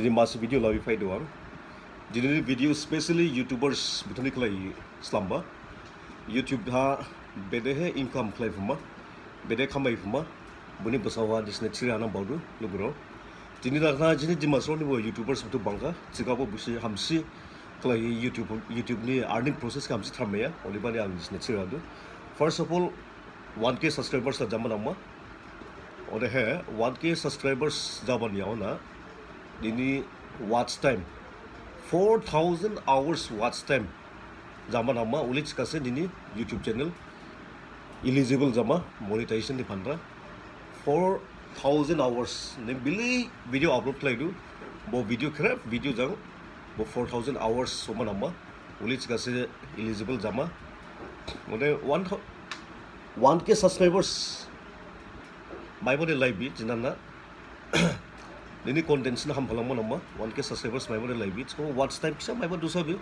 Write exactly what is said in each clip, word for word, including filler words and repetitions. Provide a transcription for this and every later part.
Dini masi video labi phaidu ang. Dini video specially YouTubers buthuni khlai slamba. YouTube ha bedehe income khlai phuma, bede khamai phuma, buni basao ha disne chiri anam baodu lugurao. Dini dakhna jini Dimasarao nibo YouTubers buthu bangkha, thikhabo busi hamsi khlai YouTube, YouTube ni earning process khe hamsi tharmaiya, odebani ang disne chiri adu. First of all, one K subscribers la jama nangma. Odehe one K subscribers jabani yaona nini watch time, four thousand hours watch time jama nangma, uli thikhase nini YouTube channel eligible jama monetization ni phandra. Four thousand hours ning bili video upload khlaidu, bo video khrep video jang bo four thousand hours soma nangma, uli thikhase eligible jama. Ode one thou-, one K subscribers maibani laibi jinana. Nini content sini hamphalangma nangma, one K subscribers maibani laibi. So watch time kisa maiba dusabi.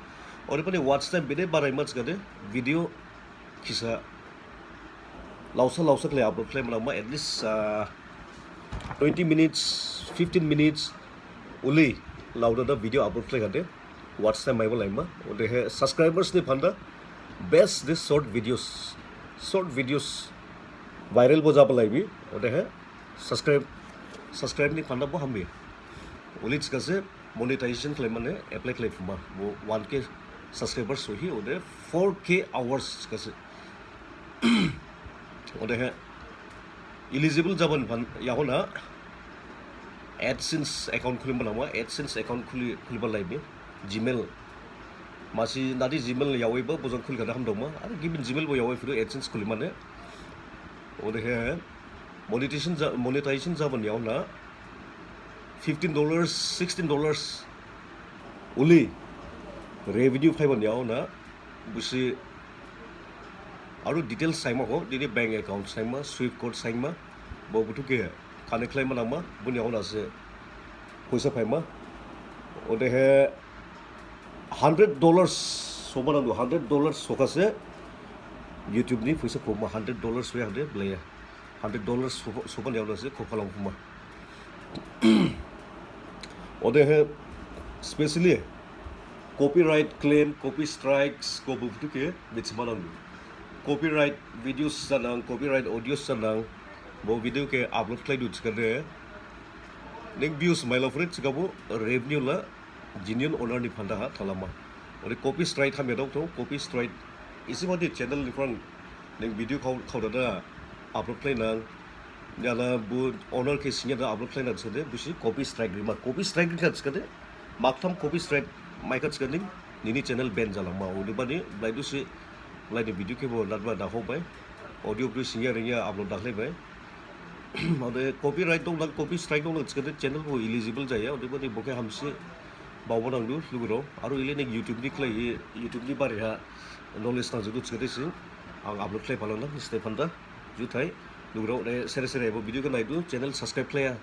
Odebani watch time bede baraima thikhade video kisa lausa lausa khlai upload khlaima nangma, at least, uh, twenty minutes, fifteen minutes uli laudada video upload khlaikhade watch time maiba laima. Odehe subscribers ni phanda best this short videos, short videos viral bo jaba laibi. Odehe subscribe, subscribe ni phanda bo hambi. Uli thikhase monetization khlaimane apply khlai phuma, bo one K subscribers sohi, ode four K hours thikhase. Odehe eligible jabani phan yaona AdSense account khulima nangma, AdSense account khuli, khuliba laibi. Gmail, masi nadi Gmail yawaiba bojang khulikhade hamdaoma, aro gibin Gmail bo yawai phidu AdSense khulimane. Odehe monetization ja-, monetization jabani yaona fifteen dollars, sixteen dollars uli revenue phaibani yaona busi aro details saima ho, dini bank account saima, swift code saima, bo buthu khe connect khlaima nangma, buni yaona se poisa phaima. Odehe hundred dollars soba nangdu, hundred dollars sokhase YouTube ni poisa khopma, hundred dollars we hade blaiya. Hundred dollars soba, soba ni yaona se khophalangphuma. Odehe specially copyright claim, copy strikes, ko buthu khe mithima nangdu. Copyright videos janang, copyright audios janang, bo video khe upload khlaidu thikhade ning views mailao phuri thikhabo revenue la genuine owner ni phanda ha thalama. Ode copy strike hamya dong tho, copy strike isi badi channel ni phrang ning video khao, khaodada upload khlainang. Yala bo owner khe singya da upload khlainang thikhade busi copy strike rima. Copy strike rikha thikhade, maktham copy strike maikha thikhade nini channel ban jalangma. Odebani blaidu si, blaini video khe bo ladba da hobai. Audio bri singya ringya upload da khlaibai. Ode copyright dong nang, copy strike dong nang thikhade channel bo eligible jaya. Odebani bo khe hamsi baoba nangdu lugurao. Aro ile ning YouTube ni khlai, YouTube ni bari ha knowledge nangjaodu thikhade si ang upload khlaiphalangnang nisi phanda. Juthai lugurao, ode sere sere bo video khe naidu, channel subscribe khlaiya